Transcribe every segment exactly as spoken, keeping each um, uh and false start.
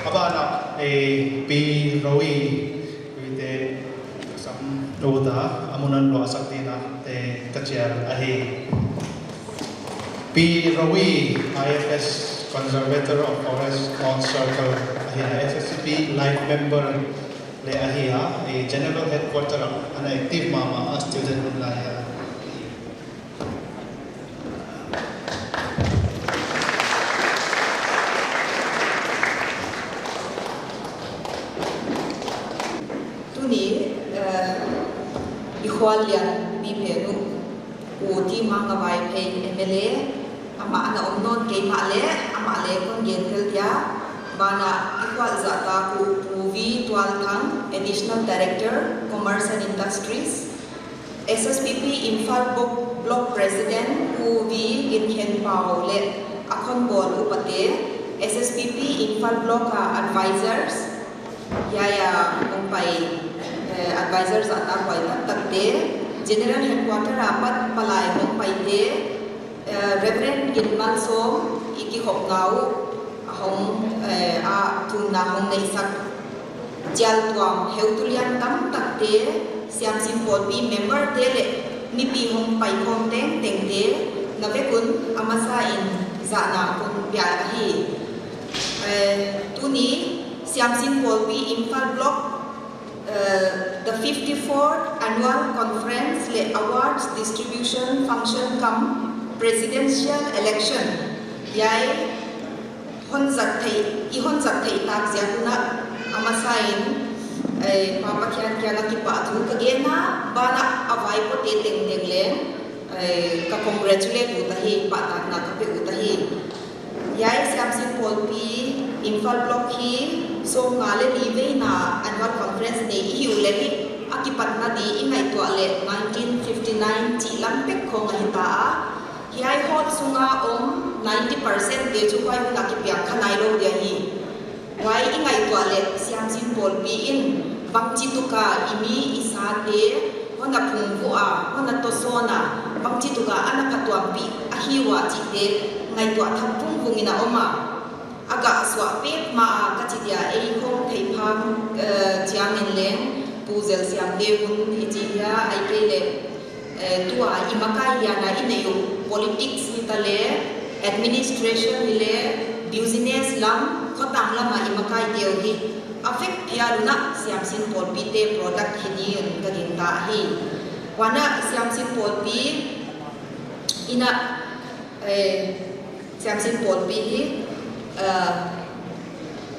A ban ah, eh, Pi Rowi, Rowi te sam lo ta, a mun a hon luahsak dingin, eh, ka chial ahi. Pi Rowi, I F S, Conservator of Forest, North Circle ahi a, S S P P life member leh ahi a, eh, General Headquarter ah ana active mahmah a, student hun lai a. Tuni, eh, i khual lian Pi Phenu, Pu T. Manga Vaiphei, M L A, amah ana om nawn kei mahleh, amah leng kon gen tel dia, banah i khual zahtak uh Pu V. Tualthang, Additional Director, Commerce and Industries, S S P P Imphal Block, Block President Pu V. Ginkhenpau leh a khonbawl upate, S S P P Imphal Block a advisors, hiai a hong pai, eh, advisor zahtak huai taktakte, General Headquarter apat palai hong paite, eh, Reverend Ginmalsawm i kikhopna uh a hong, eh, a thumna hong neihsak chial tuam heutu lian tamtakte, Siamsin Pawlpi member te leh mipi hong paikhawm tengtengte, na vek un a masa in zahna kon pia ahi. Eh, tuni Siamsin Pawlpi Imphal Block, eh, the fifty-fourth Annual Conference leh Awards Distribution Function cum Presidential Election, hiai hon zat theih, i hon zat theih tak ziak un a masa in, eh, Pa Pakhian kiang ah kipahthu ka gen a, banah a vaipawte tengteng leng, eh, ka congratulate ut ahi, pahtakna ka pe ut ahi. Hiai Siamsin Pawlpi Imphal Block hi sawmnga leh li veina Annual Conference nei i hi uleh hi, a kipatna di i ngaihtuah leh nineteen fifty-nine chih lam pek khong ahi ta a. Hiai hall sunga om ninety percent te chu huai hun a kipiang kha nailou dia hi. Huai i ngaihtuah leh Siamsin Pawlpi in bangchituk a i mi i sate hon a phungvuh a, hon a tosawn a, bangchituk a ana phatuampih ahi ua chihte ngaihtuah thak vungvung in a om a. A gah suah pek mah a ka chi dia, ei khong theih phang, eh, chiang in leng, Pu Zelsiam te hun i chi hia, ahihkeileh, eh, tua i makai hiana i neih uh politics hi ta leh, administration hi leh, business lam, khotang lam a i makai te uh hi a vek phial un a Siamsin Pawlpi te product hi ding in ka gingta hi. Huan a Siamsin Pawlpi in a, eh, Siamsin Pawlpi hi, eh,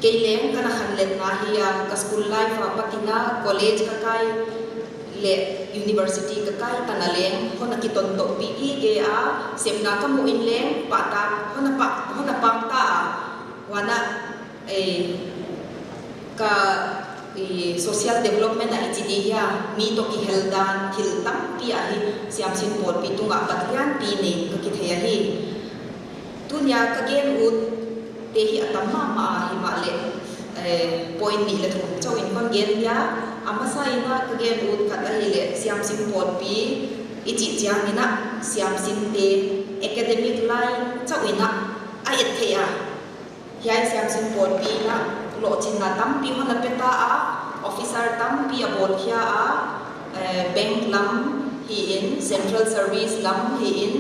kei leng ka na khanletna hi a, ka school life apat in a, college ka kai leh university ka kai tan a leng hon a kitontohpih gige a, sepna ka muh in leng pahtak hon a pak, hon a pak ta a. Huan a, eh, ka, eh, social development a i chi di hia, mi toh kihel dan thil tampi ahi Siamsin Pawlpi tungah patlian pi nei ka kithei ahi. Tunia ka gen ut te hi a tam mahmah a, himahleh, eh, point nih leh thum chauh in kon gen dia. A masa in a ka gen ut khat ahihleh Siamsin Pawlpi i chih chiang in a Siamsin te academic line chauh in a a et theih a. Hiai Siamsin Pawlpi in a lohchinna tampi hon a pe ta a, officer tampi a bawlkhia a, eh, bank lam hi in, central service lam hi in,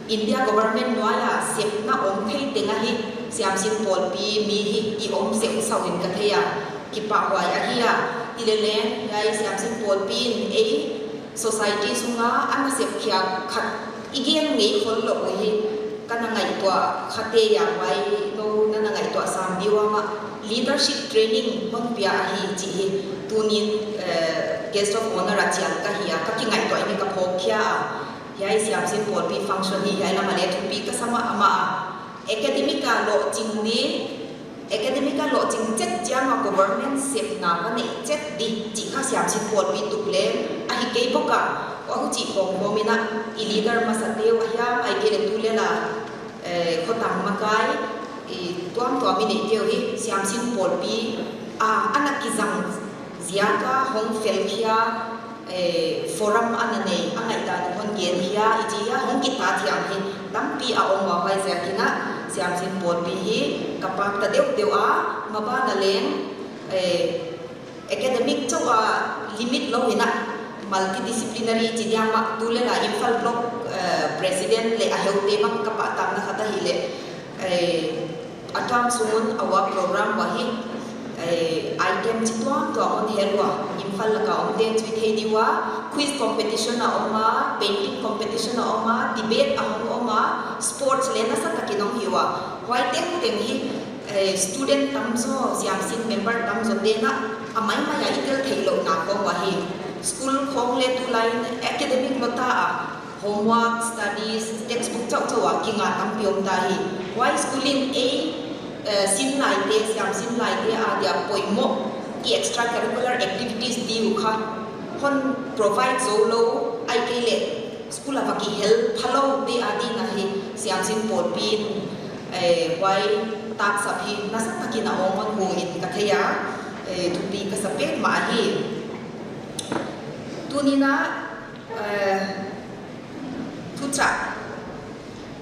India government nuai a sepna om thei teng ahi, Siamsin Pawlpi mi hi i om seuhsauh in ka thei a, kipahhuai ahi a. Hileleng hiai Siamsin Pawlpi in ei society sunga ana sepkhiak khat i gen ngei khol lou hi. Ka na ngaihtuah kha tei a, huai nou na na ngaihtuah sam di ua mah, leadership training hon pia ahi chih hi. Tunin, eh, guest of honour a chial ka hi a, ka kingaihtuah in ka phawkkhia a. Hiai Siamsin Pawlpi function hi hiai lam a leh thupi ka sa mahmah a. Academic a lohching di, academic a lohching chet chiang a government sepna va neih chet di chih kha Siamsin Pawlpi tup leng ahi kei bawk a. Huchi khawmkhawm in a i leader masate uh ahiam, ahihkeileh tulel a, eh, khotang makai, i tuamtuam i neihte uh hi Siamsin Pawlpi a, ana kizang ziak a hong felkhia, eh, forum ana nei, a ngaihdan hon gen hia, i chi hia, hong kitat hiam hi tampi a om ua, huaiziakin a Siamsin Pawlpi hi Ka pakta deuhdeuh a, maban a leng, eh, academic chauh a limit lou in a, multidisciplinary chi diam a, tulel a Imphal Block, eh, President leh a heute bang ka pahtakna khat ahihleh, eh, a term sung un a work program uah hi, eh, item chi tuamtuam hon hel ua, Imphal lak a omte'n zui thei di ua, quiz competition a om a, painting competition a om a, debate a hong om a, sports leh nasatak in hong hi ua. Huai tengteng hi, eh, student tamzaw, siamsin member tamzawte'n a maimai a i tel theihlouhna khong uah hi. School khong leh tulai in academic lou ta a, homework, studies, textbook chauhchauh a kinga tampi om ta hi. Huai school in ei, eh, sinlaite, siamsin laite adia poimoh i extracurricular activities di uh kha hon provide zou lou, ahihkeileh school a va kihel pha loute ading a hi siamsin pawlpi'n, eh, huai taksap hi nasatak in a om hon hu in ka thei a, eh, thupi ka sa petmah hi. Tuni'n a, eh, thuchah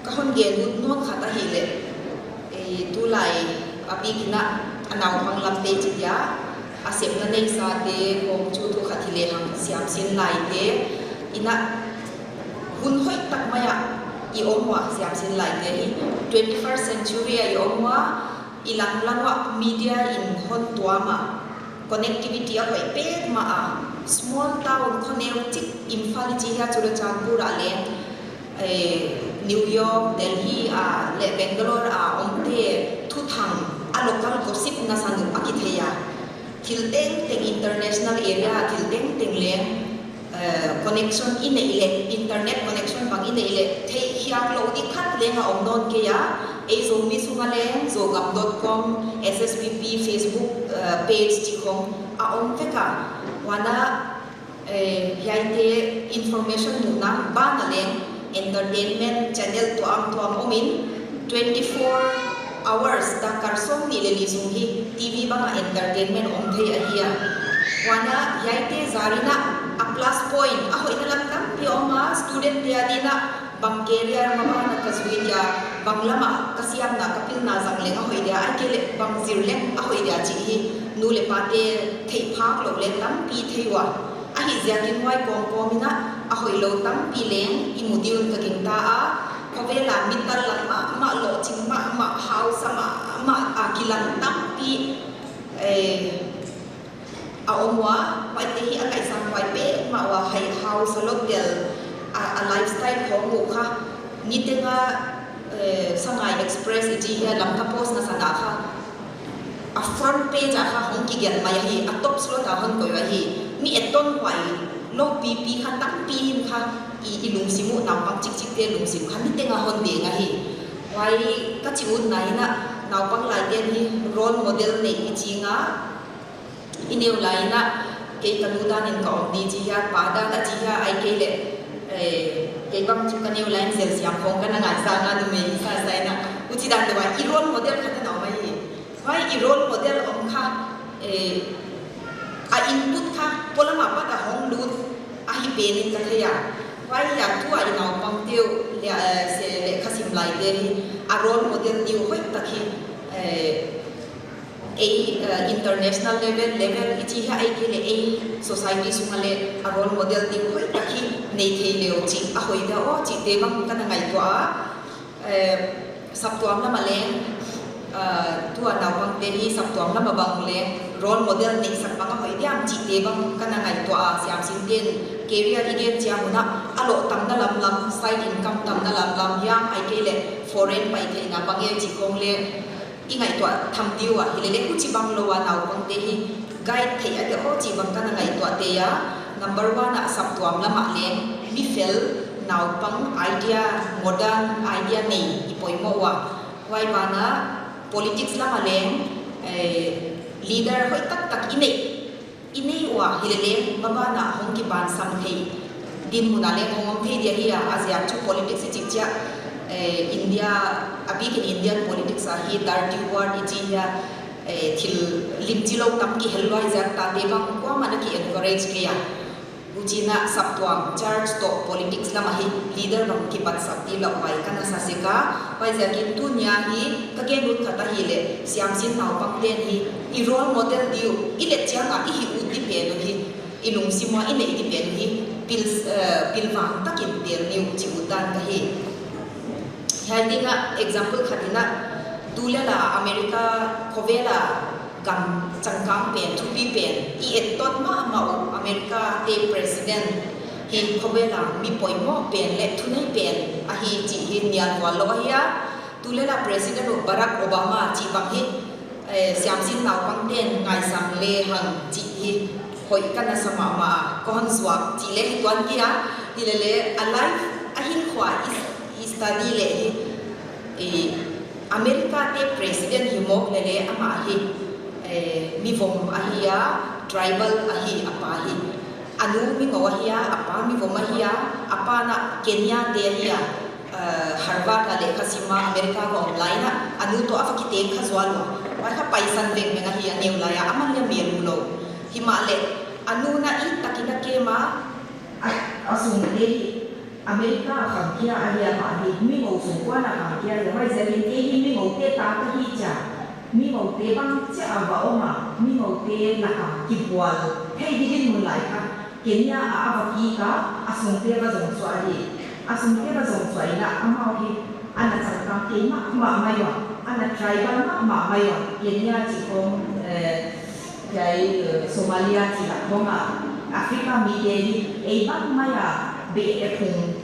ka hon gen ut nawn khat ahihleh, eh, tulai a bik in a, a naupang lamte chi dia, a sepna neisate khong chu thu khat hi lehang siamsin laite in a, hun hoihtak mai a i om ua, siamsin laite hi twenty-first century a i om ua, i langlang uah media in hon tuam a, connectivity a hoih petmah a, small town kho neu chik Imphal i chi hia, Churachandpur ah leng, eh, New York, Delhi ah leh Bangalore a omte thuthang a local gossip nasan uh a kithei a. Thil tengteng international area, thil tengteng leng, eh, connection i neih leh, internet connection bang i neih leh, theih khiak louh di khat leng a om nawn kei a, ei Zomi sung a leng, Zogam dot com, S S P P, Facebook, eh, page chi khong a om vek a. Huan a, eh, hiaite information muhna ban a leng, entertainment channel tuamtuam om in, twenty-four hours, dakar sawmnih leh li sung hi T V bang a entertainment om thei ahi a. Huan a hiaite zar in a, a plus point, a hoihna lam tampi om a, student te ading a, bang career maban a ka zui dia, bang lam a ka siamna ka pilna zang leng a hoih dia, ahihkeileh bang zir leng a hoih dia chih hi nu leh pate theih phak louh leng tampi thei ua. Ahihziakin huai kawmkawm in a, a hoihlou tampi leng i mu di un ka gingta a, khovel a mi tal lam mahmah, lohching mahmah, hausa mahmah a kilang tampi, eh, a om ua, huaite hi a ngaihsang huai petmah ua, hai hausa lottel a, a lifestyle khong uh kha, niteng a, eh, Sangai Express i chi hia, Lamka Post nasan a kha, a front page a kha hong kigelh mai ahi, a top slot a hon koih ahi. Mi etton huai lou pipi kha tampi in kha i, i lungsim uh, naupang chikchikte lungsim kha niteng a hon deng ahi. Huai ka chi utna in a, naupang laite'n hi role model neih i ching a, i neu lai in a, kei ka nu dan in ka om di chi hia, pa dan a chi hia, ahihkeileh, eh, kei bang chu ka neu lai in zel siam khong ka na ngaisang a, numei hi sasa in a, huchidan deuh a i role model khat ana om ahi. Huai i role model om kha, eh, a input kha polam apat a hong lut ahi pen in ka thei a. Huai a tu a i naupangte uh leh, eh, se leh kha sim laite hi a role model di uh hoihtak hi, eh, ei, eh, international level, level i chi hia, ahihkeileh ei society sung a leh a role model di uh hoihtak hi nei thei le uh chih a hoih dia aw chihte bang ka na ngaihtuah a. Eh, saptuam lam a leng, eh, tu a naupangte hi saptuam lam a bang leng role model neihsak bang a hoih diam chihte bang ka na ngaihtuah a, siamsinte'n career i gen chiang un a, a loh tamna lamlam, side income tamna lamlam hiam, ahihkeileh foreign pai theihna bang e chih khong leh i ngaihtuah tham di ua, hileleh huchibang lou a naupangte hi guide theih a dia aw chih bang ka na ngaihtuah tei a. Number one a saptuam lam ah leng mi fel, naupang idea, modern idea nei i poimoh ua. Huai ban ah politics lam ah leng, eh, leader hoih taktak i neih, i nei ua, hileleng maban ah hong kibansam thei dinmun a leng hong om thei dia hi a, a ziak chu politics i chih chiah, eh, India, a bik in Indian politics ah hi dirty word i chi hia, eh, thil limchilou tam kihel lua ziak tate bang kuamah na ki encourage kei a. Huchiin a saptuam, church toh politics lam ah leader bang kipat sak di lou vai ka na sa sek a. Huaiziakin tuni a hi ka gen ut khat ahihleh, siamsin naupangte'n hi i role model di uh, i let chiang a i hih ut di pen uh hi, i lungsim ua i neih di pen uh hi, pil, eh, pilvang takin tel ni uh chi ut dan ka hi. Hiai ding a example khat in a, tulel a America khovel a gam changkang pen, thupi pen, i etton mahmah uh America te president hi khovel a mi poimoh pen leh thunei pen ahi chih hi nial vual lou ahi a. Tulel a President uh Barack Obama chih bang hi, eh, siamsin naupangte'n ngaisang lehang chih hi hoih ka na sa mahmah a, kon zuak chih leh hi tuan kei a, hilele a life a hinkhua i, i study leh hi, eh, America te president hi mawk lele amah hi, eh, mi vom ahi a, tribal ahi a pa hi. A nu mi ngou ahi a, a pa mi vom ahi a, a pa'n a Kenya te ahi a, eh, Harvard a lehkha sim a America va om lai in a, a nu toh a va kiteng kha zual ua. Huai kha paisan vengveng ahi a, neu lai a, aman leng mel mu lou. Himahleh, a nu'n a it takin a kem a, a, a sungte hi America a kham kia ahi a, amah hi mi ngou sungkuan a kham kia ahi a, huaiziakin kei hi mi ngou te ta ka hi chia. Mi ngou te bang chia a va om a, mi ngou te lak a kibual thei di dinmun lai kha. Kenya a a va kik a, a sungte va zong suah hi. A sungte va zong suah in a, amau hi ana changkang kei mahmah mai ua, ana tribal mahmah mai ua. Kenya chih khong, eh, hiai, eh, Somalia chih lak khong a, Africa mite hi ei bang mai a beh e phung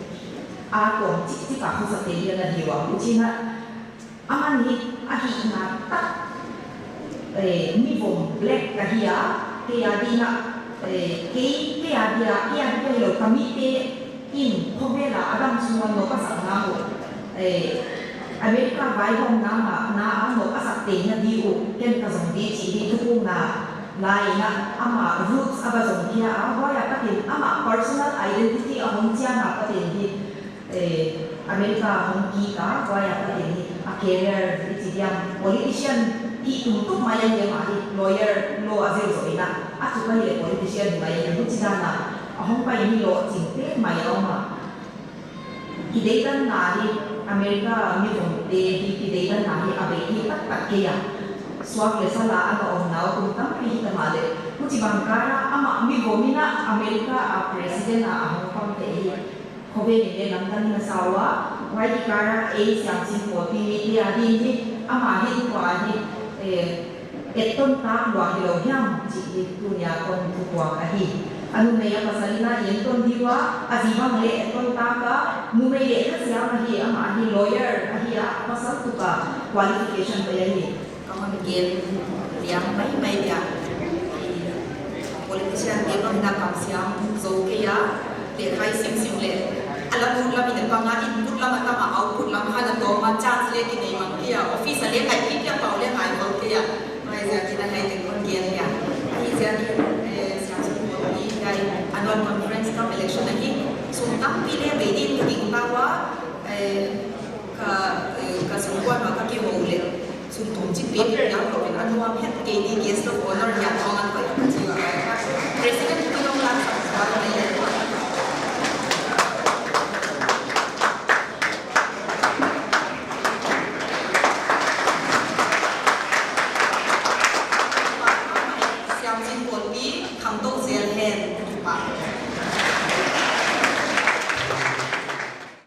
a kawm chikchik a khosakte hi ana hi ua. Huchiin a, aman hi a hihna tak, eh, mi vom black ka hi a, kei a ding a, eh, kei, kei a ding a, kei a ding a hilou, ka mite in khovel a a dam sung a nop a sak na uh, eh, America vaihawmna a, na a nop a sak theihna di uh ken ka zong di chih hi thupukna lai in a, ama roots a va zong kia a, huai a patin ama personal identity a hong chiang a patin hi, eh, America hong kik a, huai a patin hi a career i chi diam, politician hi tum tuk mai a, amah hi lawyer, law a zil zoh in a, a chuk ahihleh politician hi mai a, huchidan a a hong pai hi lohching pen mai a om a. Kideidanna hi, America mi vomte hi kideidanna hi a bei hi taktak kei a. Suak leh sal a ana omna uh kum tampi hi ta mahleh, huchibang kal a amah mi vom in a America a president a a hong pang te hi khovel in leng lamdang in a sa ua, huai kikal a ei siamsin pawlpi mite a ding hi, ama hinkhua hi, eh, etton tak lua hilou hiam chih hi tuni a kon thupuak ahi. A numei a pasal in a i enton di ua, a zi bang leng etton tak a, numei leh kha siam ahi, amah hi lawyer ahi a, pasal tuk a qualification hoih ahi. Ka hon gen liang maimai dia. Politician te bang in a kamsiam zou kei a, lehkha i simsim leh a la input lam in a pang a, input lam a tam a, output lam kha na tawm a, chance leng kinei mang kei a, office a leng ngaihkhiak a, pau leng ngai mang kei a. Huaiziakin a hiai teng kon gen dia. Huaiziakin, eh, siamsin pawlpi hiai annual conference cum election ahi, sum tampi leng bei ding ka gingta ua, eh, ka, eh, ka sungkuan ua ka kihou leh sum thum chik bek in piak lou in, a nuam het kei di guest of honor hiam hong an koih.